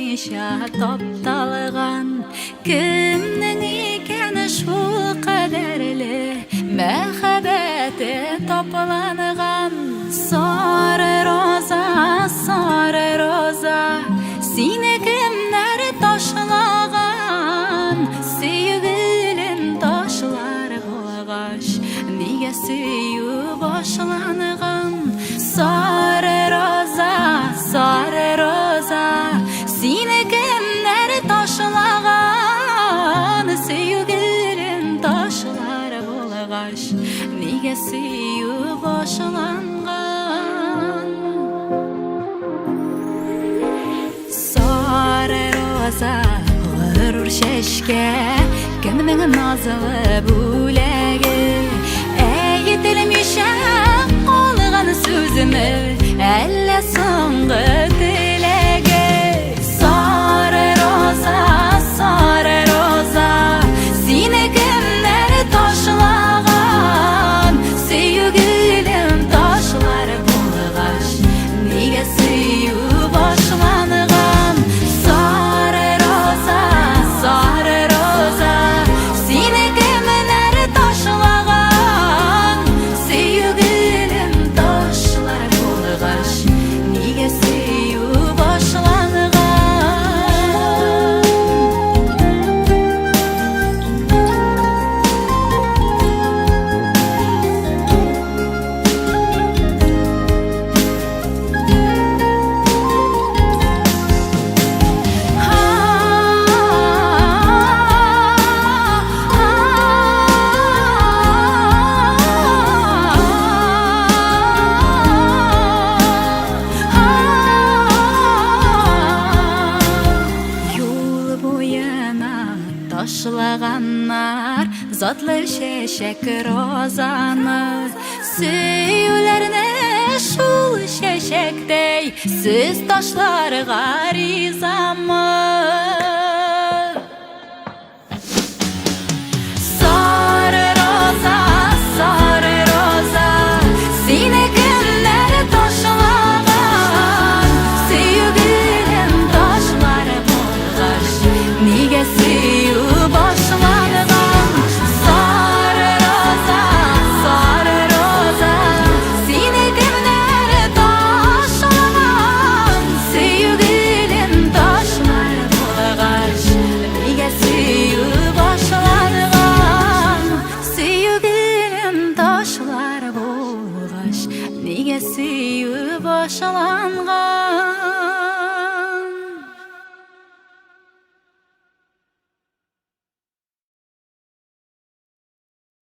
Тоймыйча тапталган. Кемнең икән шул кадәрле мәхәббәте тапланган? Сары роза, сары роза, сине кемнәр ташлаган? Сөйгелен ташлар булгач, нигә сөю башланган? Сары роза, сары роза, сине кемнәр ташлаган? Сөю гөлен ташлар булгач, нигә сөю башланган? Сары роза, горур чәчкә, кемнең назлы бүләге? Әйтелмичә калган сүземе, әллә соңгы теләге? Сары роза, сары роза, сине кемнәр ташлаган? Сөю гөлен ташлар булгач, нигә сөю башланган? Сары роза, сары роза, сине кемнәр ташлаган? Сөю гөлен ташлар булгач, нигә сөю башланган? Юл буена ташлаганнар затлы чәчәк розаны. Сөюләрне шул чәчәктәй сез ташларга ризамы? Сары роза, сары роза, сине кемнәр ташлаган? Сөю гөлен ташлар булгач, нигә сөю башланган? Сары роза, сары роза, сине кемнәр ташлаган? Сөю гөлен ташлар булгач, нигә сөю башланган? Сөю гөлен ташлар булгач, нигә сөю башланган?